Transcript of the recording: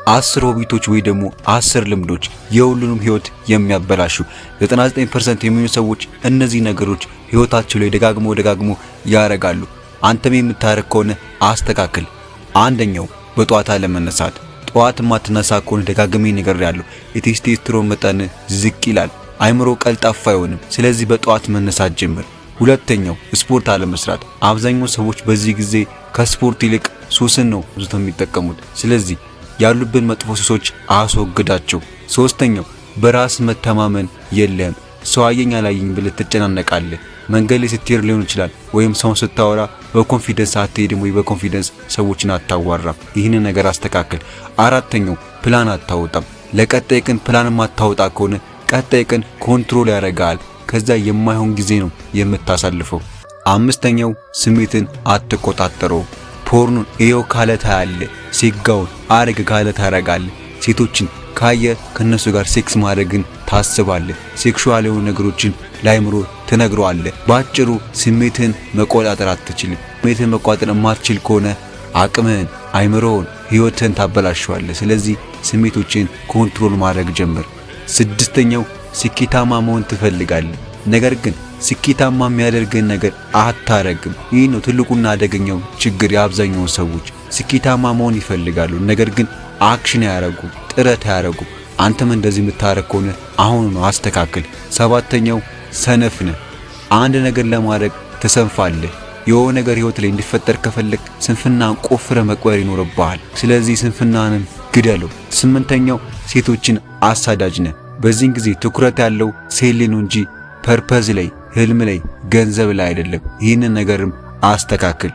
10 habit ኦች ወይ ደግሞ 10 ልምዶች የሁሉንም ህይወት የሚያበላሹ። 99% የሚሆኑ ሰዎች እነዚህ ነገሮች ህይወታቸው ላይ ደጋግሞ ደጋግሞ ያረጋሉ። አንተም የምታረግ ከሆነ አስተካክል። አንደኛው በጠዋት አለመነሳት። ጠዋት ማትነሳ ከሆነ ደጋግሜ ነግሬያለሁ፣ የቴስቴስትሮን መጠን ዝቅ ይላል፣ አይምሮ ቀልጣፋ አይሆንም። ስለዚህ በጠዋት መነሳት ጀምር። ሁለተኛው ስፖርት አለመስራት። አብዛኛው ሰዎች በዚህ ጊዜ ከስፖርት ይልቅ ሱስን ነው ብዙ የሚጠቀሙት። ስለዚህ ያሉብን መጥፎ ሱሶች አስወግዳቸው። ሶስተኛው በራስ መተማመን የለህም። ሰው አየኝ አላየኝ ብለህ ትጨናነቃለህ። መንገድ ላይ ስትሄድ ሊሆን ይችላል፣ ወይም ሰውን ስታወራ በ confidence አትሄድም፣ ወይ በ confidence ሰዎችን አታዋራም። ይህንን ነገር አስተካክል። አራተኛው ፕላን አታወጣም። ለቀጣይ ቀን ፕላን ማታወጣ ከሆነ ቀጣይ ቀን control ያደርጋል። ከዛ የማይሆን ጊዜ ነው የምታሳልፈው። አምስተኛው ስሜትን አትቆጣጠረው። Porn ኑን እየው ካለ ታያለህ፣ ሴጋውን አርግ ካለ ታረጋለህ። ሴቶችን ካየ ከነሱ ጋር sex ማድረግን ታስባለህ። Sexual የሆኑ ነገሮችን ለአይምሮ ትነግረዋለህ። በአጭሩ ስሜትን መቆጣጠር አትችልም። ስሜትን መቆጣጠር የማትችል ከሆነ አቅምህን፣ አይምሮውን፣ ህይወትህን ታበላሸዋለህ። ስለዚህ ስሜቶችን control ማድረግ ጀምር። ስድስተኛው ስኬታማ መሆን ትፈልጋለህ፣ ነገር ግን ስኬታማ የሚያደርግህን ነገር አታረግም። ይህ ነው ትልቁና አደገኛው ችግር የአብዛኛው ሰዎች። ስኬታማ መሆን ይፈልጋሉ፣ ነገር ግን action አያረጉም፣ ጥረት አያረጉም። አንተም እንደዚህ የምታረግ ከሆነ አሁን ነው አስተካክል። ሰባተኛው ሰነፍ ነህ። አንድ ነገር ለማድረግ ትሰንፋለህ። የሆነ ነገር ህይወት ላይ እንዲፈጠር ከፈለግ ስንፍናን ቆፍረህ መቅበር ይኖርብሃል። ስለዚህ ስንፍናንም ግደለው። ስምንተኛው ሴቶችን አሳዳጅ ነህ። በዚህን ጊዜ ትኩረት ያለው ሴት ላይ ነው እንጂ purpose ላይ፣ ህልም ላይ፣ ገንዘብ ላይ አይደለም። ይህንን ነገርም አስተካክል።